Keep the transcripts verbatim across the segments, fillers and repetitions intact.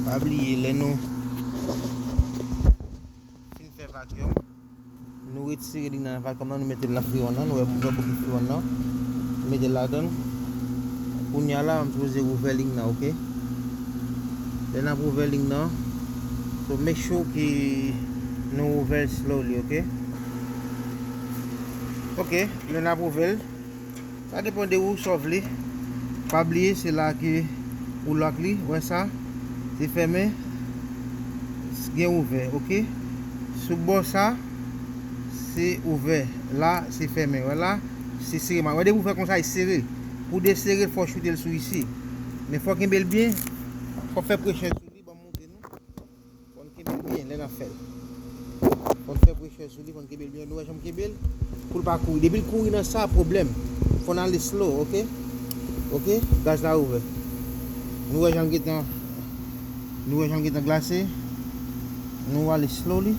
Pa bliye, lè nou fin fè vacuum, nou retire li nan vacuum nan, nou mete l nan free one nan, nou wè mouvè bouke free one nan, nou mete l ladan. Kounye a la, m sipoze ouvè liy nan, oke? Lè n ap ouvè liy nan, so make sure ke nou ouvè l slowly, oke? Oke, lè n ap ouvè l, sa depann de ou sa w vle. Pa bliye, se la ke ou lock li, wè sa, se fèmen, gen ouvè, oke? Sou bò sa, se ouvè, la, se fèmen, wè la, se sere. Wè depi ou fè konsa, e sere. Pou desere l, fò w choute l sou isi. Men fò w kenbe l byen, fò w fè presyon sou li, ban m montre nou. Fò n kenbe l byen lè n ap fè l. Fò n fè presyon sou li, fò n kenbe l byen. Nou wè jan m kenbe l? Pou l pa kouri. Depi l kouri nan sa, pwoblèm. Fò n ale slow, oke? Oke? Gaz la ouvè. Nou wè jan l gentan, nou wè jan l gentan glase. Nou ale slow li.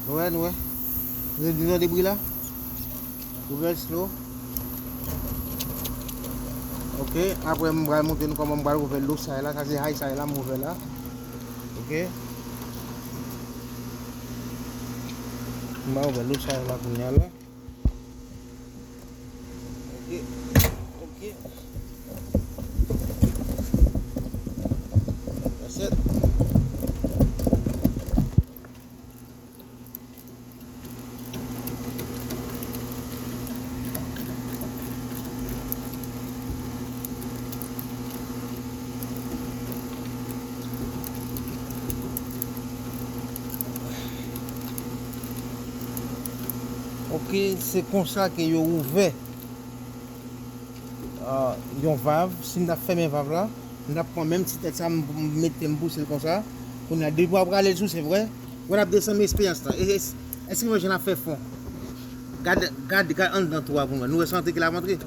Nou wè, nou wè. Nou tande bri la? Ouvè l slow. Oke, apre m pral montre nou kòman m pral ouvè low side la. Sa se high side la, m ouvè la. Oke. M pral ouvè low side la kounye a la. Oke. Oke. That's it. Oke, se konsa ke yo ouvè, ah, yon vav. Si n t ap fèmen vav la, n t ap pran menm ti tèt sa, m, m mete, m pouse l konsa. Kounye a, depi w ap rale l sou, se vre. Wè n ap desann eksperyans lan. E, e, èske nou wè jan l ap fè fon? Gad, gad, gad anndan twou a pou nou wè. Nou wè sa antre ki l ap antre.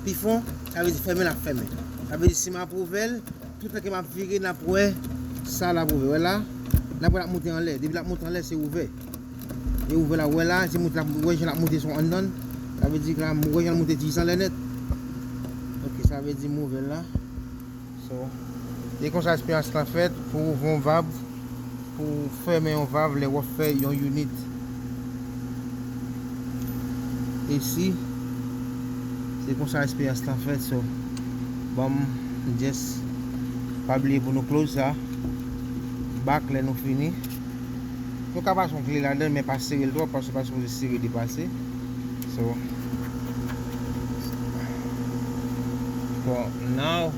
Pi fon, sa vle di fèmen l ap fèmen. Sa vle di si m ap ouvè l, toutan ke m ap vire, n ap wè sa l ap ouvè. Wè la, n ap wè l ap monte anlè. Depi l ap monte anlè, se ouvè. E ouvè la, wè la, se monte l ap, wè jan l ap monte sou anndan. Sa vle di la, wè jan l monte ti jan lè nèt. Oke, sa vle di m ouvè l la. So, e konsa eksperyans lan fèt pou ouvri yon vav, pou fèmen yon vav lè w ap fè yon unit. E si, se konsa eksperyans lan fèt, so, ban m just pa bliye pou nou close sa. Back lè nou fini. Nou ka pase yon kle ladan, men pa sere l twòp, paske pa sipoze sere depase. So, for now,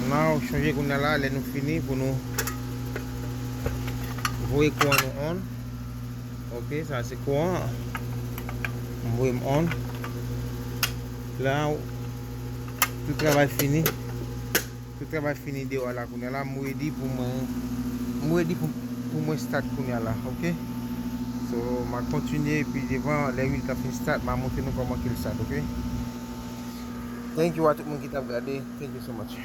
now, chonje kounye a la, lè nou fini, pou nou voye kouran nou on. Oke, sa se kouran. M voye m on. La, tout travay fini. Tout travay fini deyò a la kounye a la, m ready pou mwen, m ready pou, pou mwen start kounye a la, oke? So, m a kontinye, epi devan, lè unit la fin start, m a montre nou kòman ke l start, oke? Thank you a tout moun ki t ap gade. Thank you so much.